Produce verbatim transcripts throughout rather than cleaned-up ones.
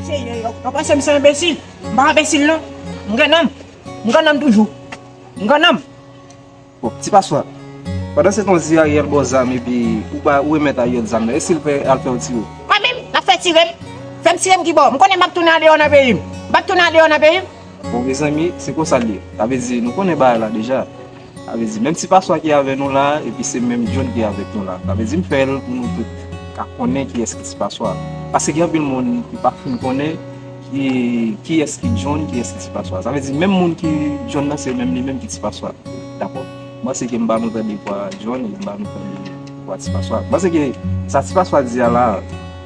Yo, yo panse m se enbesil. M pa enbesil non. M gen nanm. M gen nanm toujou. M gen nanm. Bon, ti paswa. Pandan se tan di Ariel ba w zam epi ou ba ou remèt Ariel zam nan, e si l fè al fè w tire? Mwen menm, l ap fè tire m. Fè m tire m kibò? M konnen m ap tounen andeyò nan peyi m. M ap tounen andeyò nan peyi m. Bon, mezanmi, se konsa l ye. Sa vle di, nou konnen bagay la deja. Sa vle di, menm ti paswa ki avè nou la, epi se menm John ki avèk nou la. Sa vle di, m fè l pou nou tout ka konnen kiyès ki ti paswa. Paske gen anpil moun ki pa fin konnen ki, kiyès ki John, kiyès ki ti paswa. Sa vle di, menm moun ki John nan, se menm li menm ki ti paswa. Dakò? M panse ke m ba nou tande vwa John, e m ba nou tande vwa ti paswa. M panse ke sa ti paswa di a la,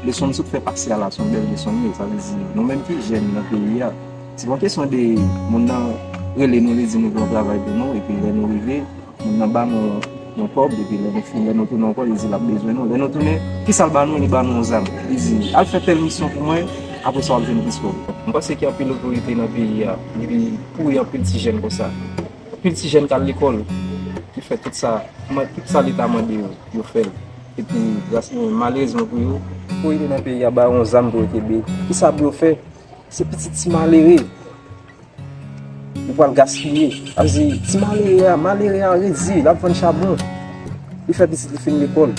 leson n sot fè pase a la, se yon bèl leson l ye. Sa vle di, nou menm ki jèn nan peyi a, se pa yon kesyon de moun nan rele nou, li di nou pou yon travay pou nou, epi lè nou rive, moun nan ba nou yon kòb, epi lè nou fin, lè nou tounen ankò, li di l ap bezwen nou. Lè nou tounen, kisa l ba nou? Li ba nou yon zam. Li di, al fè tèl misyon pou mwen, apre sa w ap jwenn plis kòb. M panse gen anpil otorite nan peyi a, li pouri anpil ti jèn konsa. Anpil ti jèn k al lekòl, ki fè tout sa, man- tout sa Leta mande yo, yo fè l. Epi, gras- malerezman pou yo, pou yo nan peyi a, ba yo yon zam pou yo kenbe. Kisa pou yo fè? Se pitit ti malere. Yo pral gaspiye. Sa vle di, ti malere a, malere a redi, l ap vann chabon. Li fè pitit li fin lekòl.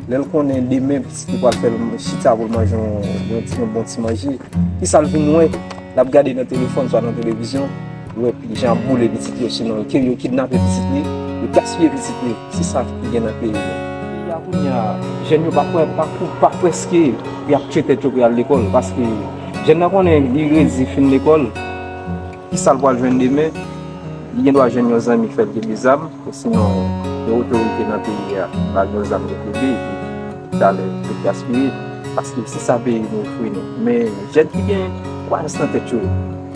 Lè l konnen demen, pitit li pral fè l chita pou l manje yon, yon ti, yon bon ti manje. Kisa l vin wè? L ap gade nan telefòn, swa nan televizyon, l wè jan y ap boule pitit yo, sinon ke yo kidnape pitit li, yo gaspiye pitit li. Se sa ki gen nan peyi nou. Peyi a kounye a, jèn yo pa kwè, pa, pa prèske pou y ap tchwe tèt yo pou y al lekòl, paske jèn nan konnen li redi fin lekòl, kisa l pral jwenn demen? Li gen dwa jwenn yon zanmi fè l kenbe zam, osinon yon otorite nan peyi a ba l yon zam li kenbe, epi talè tout gaspiye, paske se sa peyi nou ofri nou. Men jèn ki gen kwayans nan tèt yo,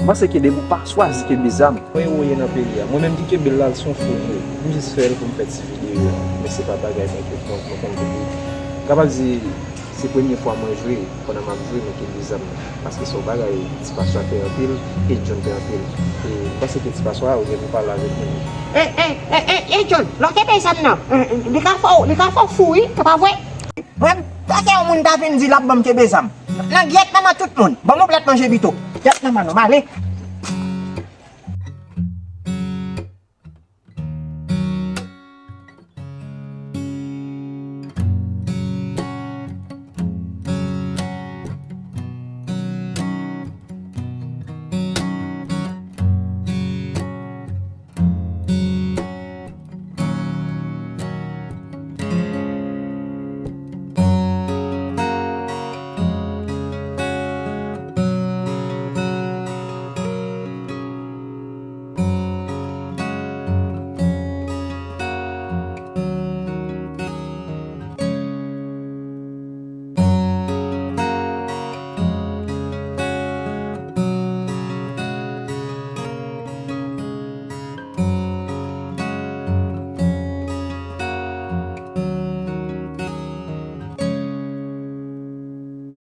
m panse ke depi w pa chwazi kenbe zam, mwen ou ye nan peyi a, mwen menm ki kenbe l la, l se yon fou m ye. M jis fè l pou m fè ti videyo a, men se pa bagay mwen ke mwen konn kenbe. M kapab di, se premye fwa mwen jwe, pandan m ap jwe, mwen kenbe zam nan. Paske se yon bagay, ti paswa pè anpil, e John pè anpil. E m panse ke ti paswa, ou gen pou pale avèk moun. E, e, e, e, e, John, lè w kenbe zam nan, e, e, li ka fè w, li ka fè w fou, wi, se pa vre? Mwen, m pè ke yon moun ta vin di l ap ban m kenbe zam. Nan gyèt manman tout moun. Ban m yon plat manje pito. Gyèt manman nou, m ale.